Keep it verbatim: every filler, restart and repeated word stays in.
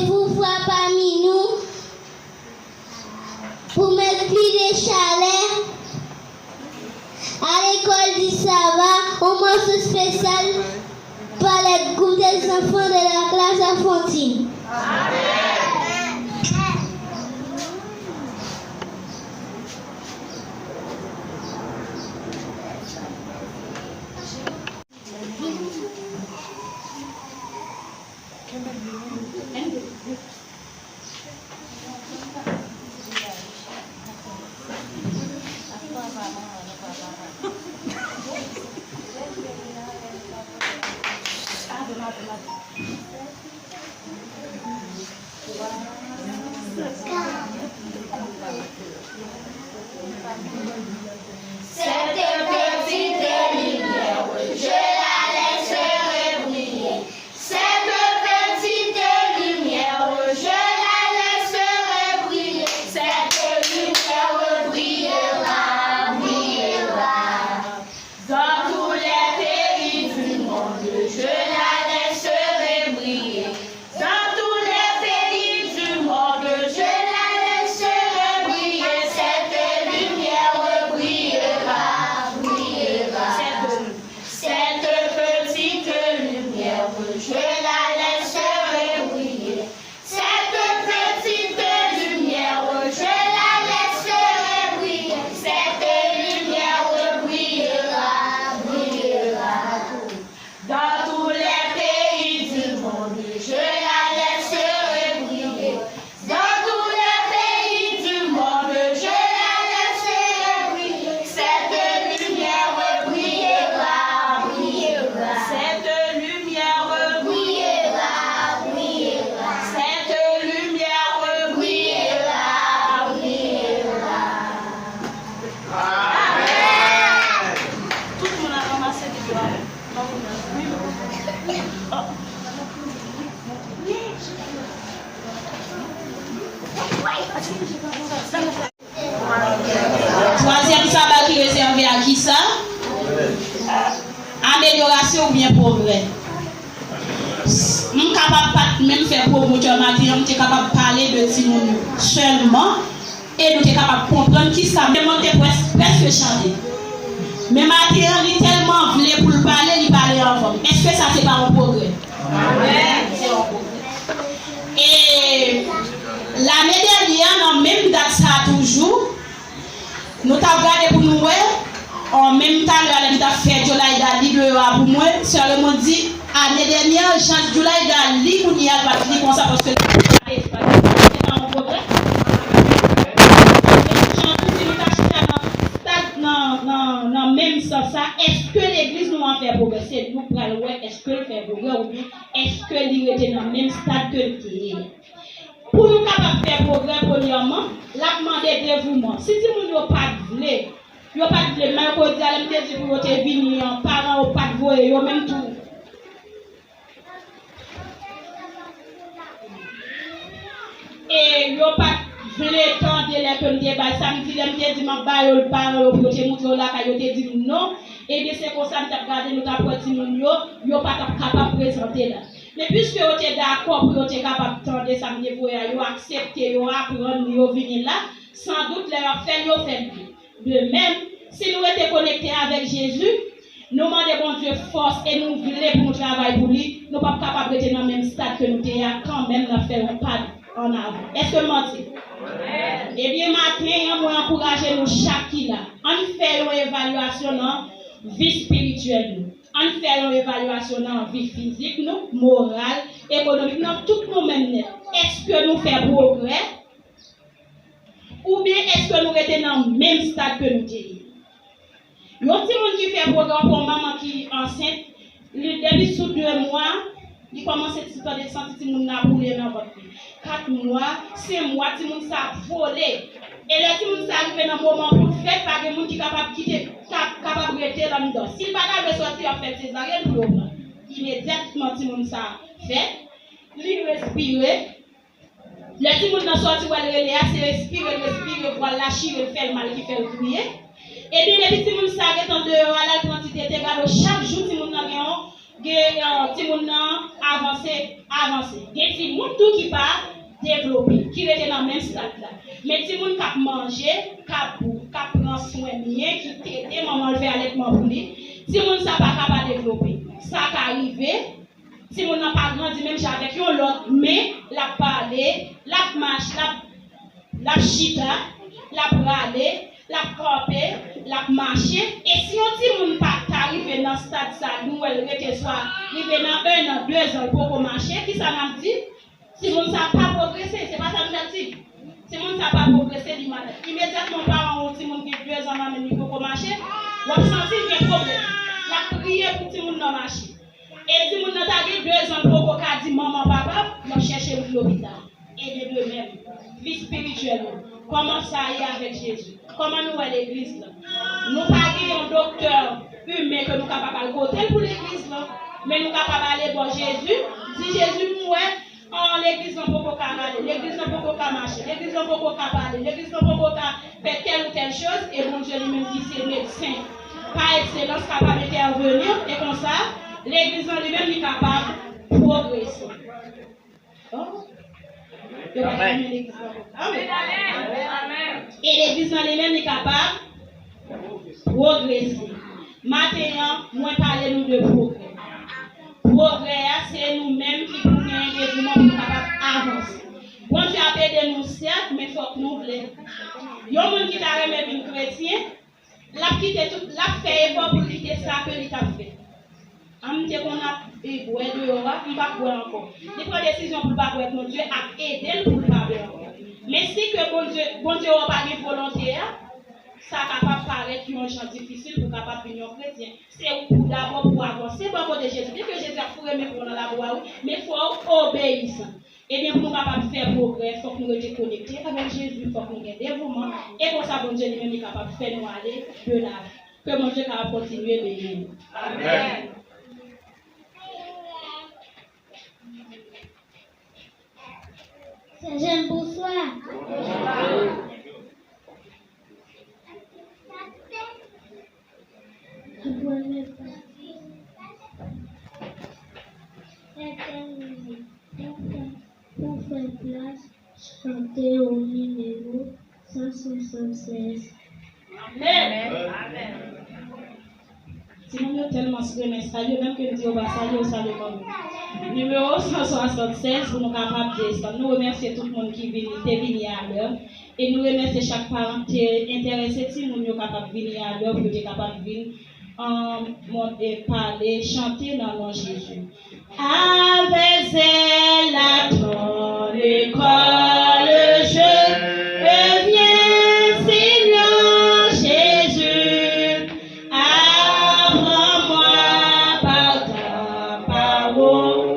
Pouvwa pami nou pou met pli de chalè a lekòl di Sava, yon mòso espesyal pa le groupe des enfants de la classe Lafontin. Cette petite lumière, je la laisserai briller. Cette petite lumière, je la laisserai briller. Cette lumière brillera, brillera. Dans tous les pays du monde, je la laisserai briller. Dans tous les pays du monde, je la laisserai briller. Cette lumière brillera, brillera. Cette petite lumière, je la laisserai briller. Cette petite lumière, je la laisserai briller. Cette lumière brillera, brillera. Dans tous les pays du monde, je la laisserai briller. Dans tous les pays du monde, je la laisserai briller. Cette lumière brillera, brillera. Cette lumière brillera, brillera. Cette lumière brillera, brillera. Amen. Tout moun a ranmase Bib yo avè m. Twazyèm saba ki rezève a kisa? Amelyorasyon oubyen pwogrè. M kapab pa t menm fè pwomotè maten an, m te kapab pale de timoun yo sèlman, e nou te kapab konprann kisa. Men mwen te près-, prèske chante. Men maten an, li tèlman vle pou l pale, li pale anvan m. Èske sa se pa yon pwogrè? Amen. E lane dènyè a, nan menm dat sa a toujou, nou t ap gade pou nou wè, an menm talè a, lè m t ap fè Jolayda li deyò a pou mwen, sè Raymond di, ane dènyè, jan Jolayda li kounye a, l pa t li konsa, paske l pa t li, se pa yon pwoblèm. Jan nou di nou ta chita nan stad, nan, nan, nan menm sans sa, èske legliz nou an fè pwogrè? Se nou k pral wè èske l fè pwogrè oubyen èske li rete nan menm stad ke l te ye a. Pou nou kapab fè pwogrè, premyèman, l ap mande devouman. Si timoun yo pa t vle, yo pa t vle, mèkredi a, lè m te di pou yo te vini an, paran yo pa t voye yo menm tou. E yo pa t vle tande lè ke m te bay. Samdi, lè m te di m ap ba yo l, paran yo, pou yo te moutre yo lakay, yo te di m non. Ebyen, se konsa m t ap gade, nou t ap wè timoun yo, yo pa t ap kapab prezante la. Men piske yo te dakò pou yo te kapab tande sa m te voye a, yo aksepte, yo aprann, yo vini la, sandout lè y ap fè l, yo fè l byen. De menm, si nou rete konekte avèk Jezi, nou mande Bondye fòs e nou vle pou nou travay pou li, nou p ap kapab rete nan menm stad ke nou te ye a kanmenm, n ap fè yon pa ann avan. Èske m manti? Ebyen, maten an, mwen ankouraje nou chak ki la. Ann fè yon evalyasyon nan vi espirityèl nou. Ann fè yon evalyasyon nan vi fizik nou, moral, ekonomik, nan tout nou menm nèt. Èske nou fè pwogrè? Oubyen èske nou rete nan menm stad ke nou te ye? Yon timoun ki fè pwogrè, w ap wè yon manman ki ansent, li depi sou de mwa, li kòmanse ti tande, santi timoun nan ap boule nan vant li. Kat mwa, senk mwa, timoun sa ap vole. E lè timoun sa rive nan moman pou l fèt, pa gen moun ki kapab kite, kap-, kapab rete l anndan. Si l pa ta vle sòti, y ap fè l sezaryèn pou yo pran l. Imedyatman timoun sa fèt, li respire. Lè timoun nan sòti, w wè l rele a, se respire l respire, vwal la chire l, fè l mal ki fè l kriye. Epi depi timoun sa gentan deyò a, l al pran ti tete, gade w, chak jou timoun nan gen yon Ke, eh, timoun nan avanse, avanse. Gen timoun tou ki pa devlope, ki rete nan menm stad la. Men timoun k ap manje, k ap, k ap pran swen byen, ki tete manman l fè alètman pou li, timoun sa pa ka pa devlope. Sa ka rive, timoun nan pa grandi menm jan avèk yon lòt, men l ap pale, l ap mache, l ap, l ap chita, l ap rale, l ap kanpe, l ap mache. E si yon timoun pa ta rive nan stad sa, nou wè l rete swa rive nan en an, de zan, l poko mache, kisa n ap di? Timoun sa pa pwogrese, se pa sa nou t ap di? Timoun sa pa pwogrese, li malad. Imedyatman paran yon timoun gen de zan nan men li poko mache, w ap santi l gen pwoblèm. L ap priye pou timoun nan mache. E timoun nan ta gen de zan, l poko ka di manman, papa, l ap chèche l lopital. E de, de menm, vi espirityèl nou, kòman sa ye avèk Jezi? Kòman nou wè legliz lan? Nou pa gen yon doktè imen ke nou kapab al kote l pou legliz lan, men nou kapab ale bò Jezi, di, Jezi, m wè, an, legliz lan poko ka rale, legliz lan poko ka mache, legliz lan poko ka pale, legliz lan poko ka fè tèl ou tèl choz, e Bondye li menm ki se medsen pa ekselans kapab entèveni, e konsa, legliz lan li menm li kapab pwogrese. Oh. Yo pa renmen legliz lan. Amen. E legliz lan li menm li kapab pwogrese. Maten an, mwen pale nou de pwogrè. Pwogrè a, se nou menm ki pou gen devouman pou nou kapab avanse. Bondye ap ede nou, sèt, men fòk nou vle. Yon moun ki ta renmen vin kretyen, l ap kite tout, l ap fè efò pou l kite sa ke li t ap fè. An, m te konn ap, e, bwè deyò a, m p ap bwè ankò. Li pran desizyon pou l pa bwè, Bondye ap ede l pou l pa bwè ankò. Men si ke Bondye, Bondye wè w pa gen volonte a, sa kapab parèt yon jan difisil pou w kapab vin yon kretyen. Se ou pou dabò pou w avanse bò kote Jezi. Byenke Jezi ap foure men pou w nan labou a, wi, men fò w obeyisan. Ebyen, pou nou kapab fè pwogrè, fòk nou rete konekte avèk Jezi, fòk nou gen devouman, e konsa Bondye li menm li kapab fè nou ale de lavan. Ke Bondye kapab kontinye beni nou. Amèn. Sè Jèn, bonswa. Apre repa, fè tèmine pou fè, pou fè plas chante o nimewo san swasannsèz. Amèn. Timoun yo tèlman renmen salye, menm ke m di yo pa salye, yo salye kòm yo. Nimewo san swasannsèz, pou nou kapab desann. Nou remèsye tout moun ki vini, te vini alè. E nou remèsye chak paran ki te enterese timoun yo kapab vini alè pou yo te kapab vin, um, mont-, e pale, chante nan non Jezi. Avec zèle à ton école, je viens, Seigneur Jésus, apprends-moi par ta parole.